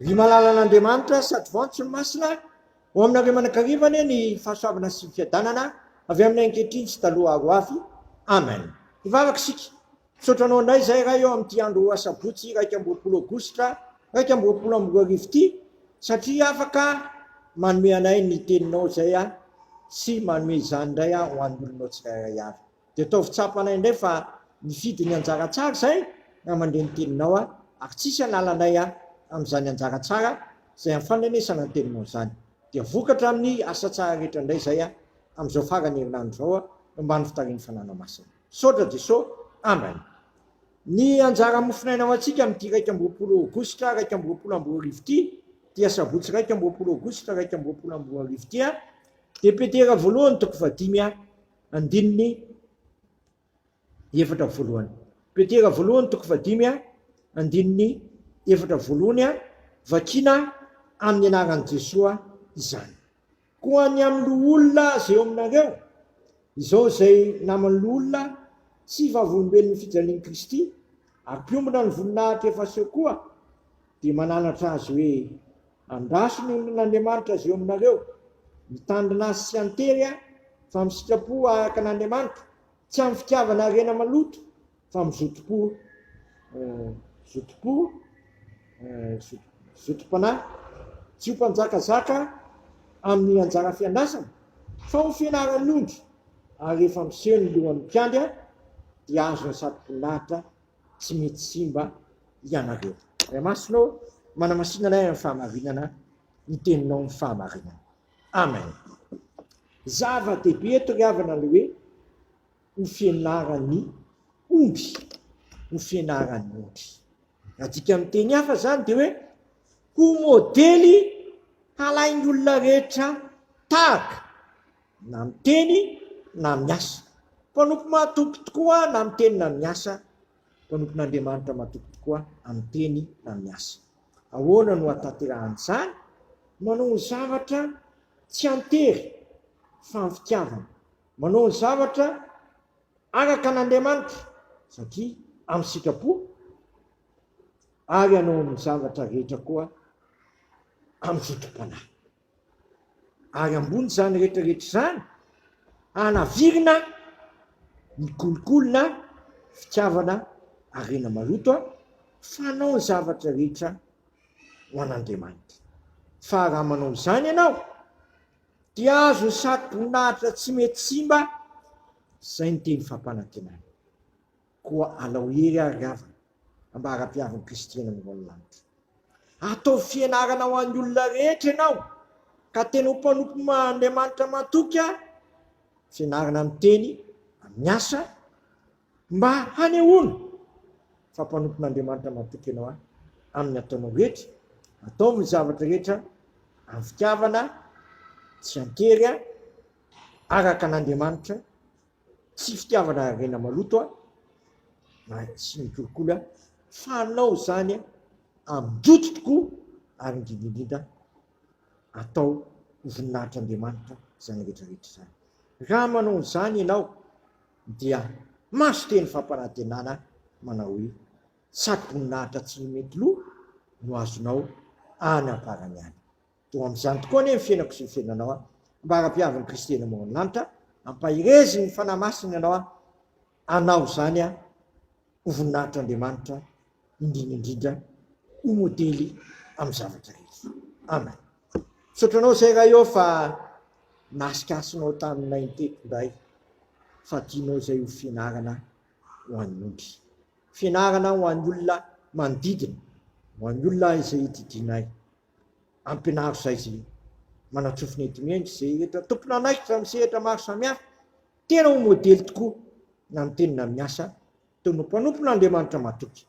Ry malalan'Andriamanitra sady voantso ny masina, ho aminareo manakariva anie ny fahasoavana sy ny fiadanana avy aminay ankehitriny sy taloha ary ho avy. Amen. Hivavaka isika. Misaotra anao indray izahay Ray ô amin'ity andro asabotsy 21 aogositra 2021 ity satria afaka manome anay ny teninao izay sy manome izany indray ho an'ny olonao tsirairay avy. Dia ataovy tsapanay indray fa nifidy ny anjara tsara izay raha mandre ny teninao aho, ary tsisy hanala anay aho amin'izany anjara tsara izay amin'ny fandrenesana ny teninao izany. Dia vokatra amin'ny asa tsara rehetra indray izay aho amin'izao faran'ny herinandro izao eo ambany fitarihin'ny Fananao Masina. Misaotra Jeso. Amen. Ny anjara mofonaina ho antsika amin'ity 21 aogositra 2021 ity, ity asabotsy 21 aogositra 2021 ity, dia Petera voalohany toko fahadimy Andininy efatra voalohany. Petera voalohany toko fahadimy andininy efatra voalohany Vakina amin'ny anaran'i Jesoa izany. Koa ny amin'ny loholona izay eo aminareo, izao izay naman'ny loholona sy vavolombelon'ny fijalian'i Kristy ary mpiombona ny voninahitra efa aseho koa, dia mananatra azy hoe, Andraso ny olon'Andriamanitra izay eo aminareo, mitandrina azy tsy an-tery fa amin'ny sitrapo araka an'Andriamanitra, tsy amin'ny fitiavana harena maloto, fa amin'ny zotom-po, zotom-po, zotom-panahy, tsy ho mpanjakazaka amin'ny anjara fiandrasana, fa ho fianaran'ny ondry, ary rehefa miseho ny lohan'ny mpiandry dia azon'ny satroboninahitra tsy mety simba ianareo. Ray Masina ô, manamasina anay amin'ny fahamarinana, ny teninao ny fahamarinana. Amen. Zava-dehibe eto ry havana ilay hoe ho fianaran'ny omby, ho fianaran'ny ondry. Adika amin'ny teny hafa izany dia hoe ho modely halain'ny olona rehetra tahaka na amin'ny teny na amin'ny asa. Mpanompo mahatoky tokoa na amin'ny teny na amin'ny asa, mpanompon'Andriamanitra mahatoky tokoa amin'ny teny na amin'ny asa. Ahoana no hahatanterahana izany? Manao ny zavatra tsy an-tery fa amin'ny fitiavana. Manao ny zavatra araka an'Andriamanitra satria amin'ny sitrapo ary hanao ny zavatra rehetra koa amin'ny zotom-panahy. Ary ambony izany rehetra rehetra izany, hanavirina ny kolikoly na fitiavana harena maloto aho, fa hanao ny zavatra rehetra ho an'Andriamanitra. Fa raha manao izany ianao, dia azon'ny satroboninahitra tsy mety simba, izay ny teny fampanantenana. Koa alao hery ary ry havana, ambara-piavin'i Kristy eny ambony lanitra. Ataovy fianarana ho an'ny olona rehetra ianao, ka tena ho mpanompon'Andriamanitra matoky, fianarana amin'ny teny, amin'ny asa, mba hanehoana fa mpanompon'Andriamanitra matoky ianao amin'ny ataonao rehetra. Ataovy ny zavatra rehetra amin'ny fitiavana, tsy an-tery, araka an'Andriamanitra. Tsy fitiavana harena maloto a, na tsy mikolokolo a, fa hanao izany amin-joto tokoa ary indrindra indrindra atao ho voninahitr'Andriamanitra izany rehetra rehetra izany. Raha manao an'izany ianao dia maso teny fampanantenana manao hoe satroboninahitra tsy mety lo no azonao any am-parany any. Toa amin'izany tokoa anie ny fiainako sy ny fiainanao an! Mba ara-piavin'i Kristy eny amoron'ny lanitra, ampaherezin'ny Fanahy Masina ianao an, hanao izany an, ho voninahitr'Andriamanitra, indrindra indrindra ho modely amin'ny zavatra rehetra. Amen. Misaotra anao izay Ray ô fa nasikasinao taminay ny teto indray fa tianao izay ho fianarana ho an'ny ondry. Fianarana ho an'ny olona manodidina, ho an'ny olona izay ididianay. Ampianaro izay izay manatsofina eto mihaino izay rehetra tompon'andraikitra amin'ny sehatra maro samihafa. Tena ho modely tokoa na amin'ny teny na amin'ny asa toy ny mpanompon'Andriamanitra matoky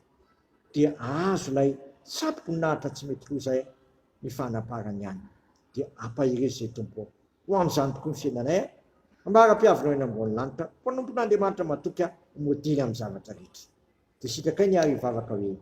dia hahazo ilay satroboninahitra tsy mety loza ny fanaparany ihany. Dia ampaherezo izay Tompo ô. Ho amin'izany tokoa ny fiainanay a. Ambara-piavinao eny ambony lanitra, mpanompon'Andriamanitra matoky ho modely amin'ny zavatra rehetra. Dia sitrakay ny ary hivavaka hoe,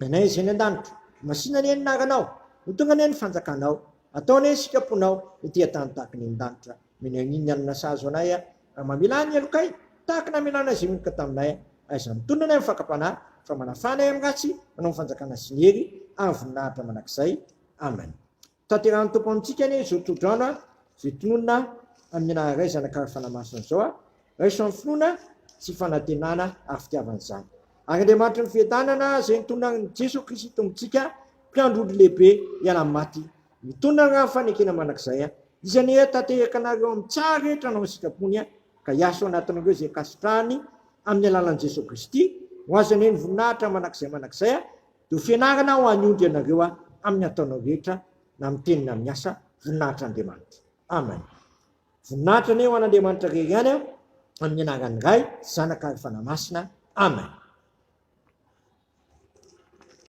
Rainay izay any an-danitra, masina anie ny anaranao, ho tonga anie ny fanjakanao, atao anie ny sitraponao ety an-tany tahaka ny any an-danitra. Omena anio ny hanina sahaza anay, ary mamelà ny helokay, tahaka ny namelanay izay meloka taminay. Aiza mitonona anay amin'ny fakam-panahy, Fa manafana anay amin'ny ratsy, manao ny fanjakana sy ny hery ary voninahitra mandrakizay. Amen. Tanterahan'ny Tompo amintsika anie izao tsodrano izay tononina amin'ny anaran'ny Ray, Zanaka ary Fanahy Masina izao. Raiso amin'ny finoana sy fanantenana ary fitiavana izany. Ary Andriamanitry ny fiadanana izay nitondra an'i Jesoa Kristy Tompontsika, mpiandry ondry lehibe hiala amin'ny maty, mitondra ny ran'ny fanekena mandrakizay, Izy anie hahatanteraka anareo amin'ny tsara rehetra hanao ny sitrapony, ka hiasa ao anatinareo izay ankasitrahany amin'ny alalan'i Jesoa Kristy, ho Azy anie ny voninahitra mandrakizay mandrakizay, dia ho fianarana ho an'ny ondry ianareo amin'ny ataonao rehetra, na amin'ny teny na amin'ny asa, voninahitra Andriamanitra. Amen. Voninahitra anie ho an'Andriamanitra irery ihany, amin'ny anaran'ny Ray, Zanaka ary Fanahy Masina. Amen.